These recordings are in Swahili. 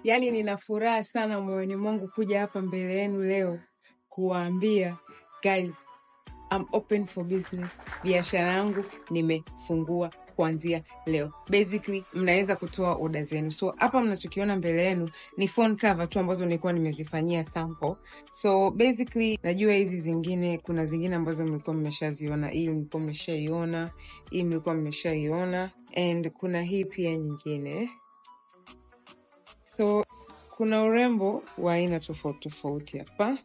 Yaani nina furaha sana moyoni mwangu kuja hapa mbele yenu leo kuwaambia guys, I'm open for business. Biashara yangu nimefungua kuanzia leo. Basically mnaweza kutoa oda zenu. So hapa mnachokiona mbele yenu ni phone cover tu ambazo nilikuwa nimezifanyia sample. So basically najua hizi zingine, kuna zingine ambazo mlikuwa mmeshaziona, hii mlikuwa mmeshaiona, hii mlikuwa mmeshaiona, and kuna hii pia nyingine. So kuna urembo wa aina tofauti tofauti hapa.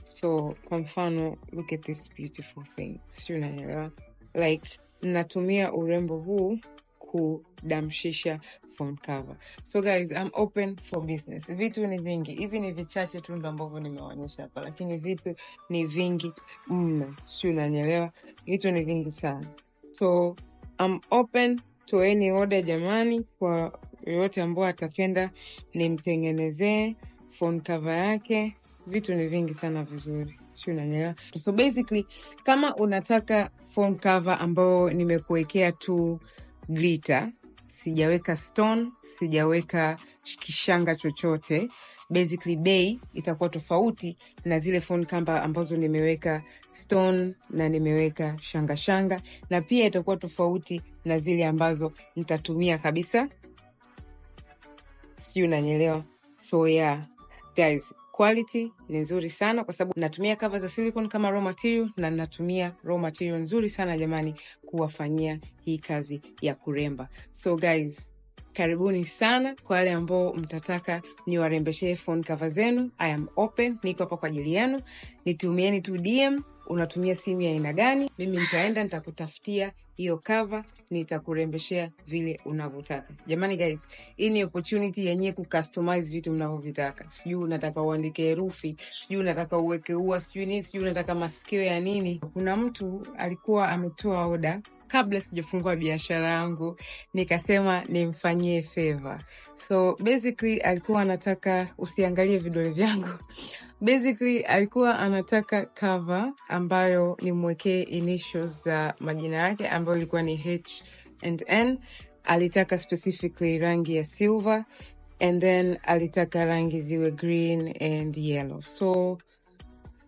So kwa mfano, look at this beautiful thing, sijui unanielewa? Like natumia urembo huu kudamshisha phone cover. So guys, I'm open for business. Vitu ni vingi, hivi ni vichache tu ndo ambavyo nimewaonyesha hapa, lakini vitu ni vingi mno, sijui unanielewa? Vitu ni vingi sana. So I'm open to any order jamani, kwa yoyote ambao atapenda nimtengenezee phone cover yake. Vitu ni vingi sana vizuri, sio? Unanielewa? So basically kama unataka phone cover ambayo nimekuwekea tu glitter, sijaweka stone, sijaweka kishanga chochote, basically bei itakuwa tofauti na zile phone cover ambazo nimeweka stone na nimeweka shanga shanga, na pia itakuwa tofauti na zile ambazo nitatumia kabisa, sijui unanielewa? So yeah guys, quality ni nzuri sana kwa sababu natumia cover za silicone kama raw material, na natumia raw material nzuri sana jamani kuwafanyia hii kazi ya kuremba. So guys, karibuni sana kwa wale ambao mtataka niwarembeshee phone cover zenu. I am open, niko hapa kwa ajili yenu. Nitumieni tu DM, unatumia simu ya aina gani, mimi nitaenda nitakutafutia hiyo cover, nitakurembeshea vile unavyotaka. Jamani guys, hii ni opportunity yenyewe kucustomize vitu mnavyovitaka. Sijui unataka uandike herufi, sijui unataka uweke ua, sijui nini, sijui unataka masikio ya nini. Kuna mtu alikuwa ametoa oda kabla sijafungua biashara yangu, nikasema nimfanyie favor. So basically alikuwa anataka, usiangalie vidole vyangu, basically alikuwa anataka cover ambayo nimwekee initials za majina yake ambayo ilikuwa ni H and N. Alitaka specifically rangi ya silver and then alitaka rangi ziwe green and yellow. So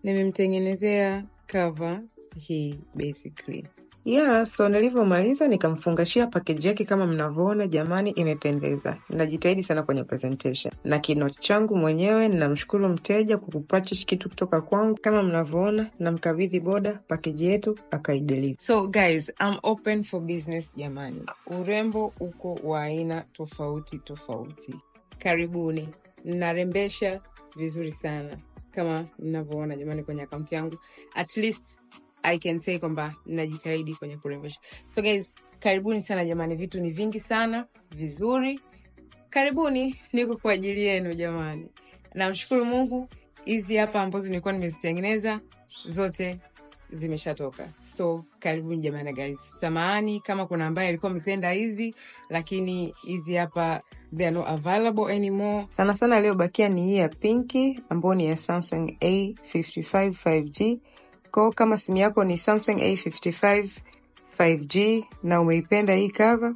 nimemtengenezea cover hii basically. Yeah, so nilivyomaliza nikamfungashia package yake kama mnavyoona, jamani, imependeza. Najitahidi sana kwenye presentation na kino changu mwenyewe. Namshukuru mteja kwa kupurchase kitu kutoka kwangu. Kama mnavyoona, namkabidhi boda package yetu akaideliver. So guys, I'm open for business jamani. Urembo uko wa aina tofauti tofauti. Karibuni. Narembesha vizuri sana kama mnavyoona jamani kwenye akaunti yangu. At least I can say kwamba najitahidi kwenye kurembesha. So guys, karibuni sana jamani, vitu ni vingi sana vizuri. Karibuni, niko kwa ajili yenu jamani. Namshukuru Mungu, hizi hapa ambazo nilikuwa nimezitengeneza zote zimeshatoka. So karibuni jamani guys. Samahani kama kuna ambaye alikuwa amependa hizi, lakini hizi hapa they are not available anymore. Sana sana iliyobakia ni hii ya pinki ambayo ni ya Samsung A55 5G. Kwa kama simu yako ni Samsung A55 5G na umeipenda hii cover,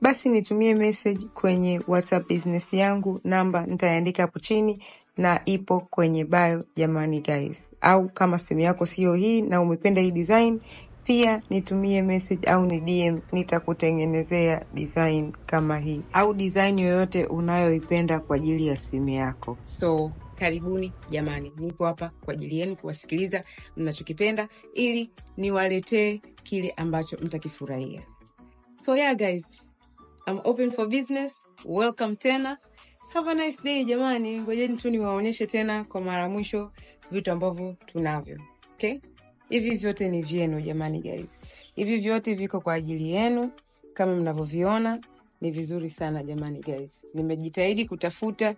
basi nitumie message kwenye WhatsApp business yangu, namba nitaandika hapo chini na ipo kwenye bio jamani guys. Au kama simu yako sio hii na umependa hii design, pia nitumie message au ni DM, nitakutengenezea design kama hii au design yoyote unayoipenda kwa ajili ya simu yako. So karibuni jamani, niko hapa kwa ajili yenu kuwasikiliza mnachokipenda ili niwaletee kile ambacho mtakifurahia. So yeah guys, I'm open for business. Welcome tena. Have a nice day jamani. Ngojeni tu niwaonyeshe tena kwa mara mwisho vitu ambavyo tunavyo. Okay? Hivi vyote ni vyenu jamani guys. Hivi vyote viko kwa ajili yenu kama mnavyoviona, ni vizuri sana jamani guys. Nimejitahidi kutafuta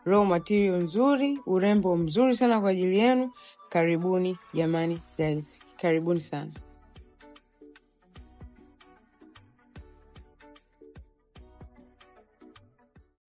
raw material nzuri, urembo mzuri sana kwa ajili yenu. Karibuni jamani guys. Karibuni sana.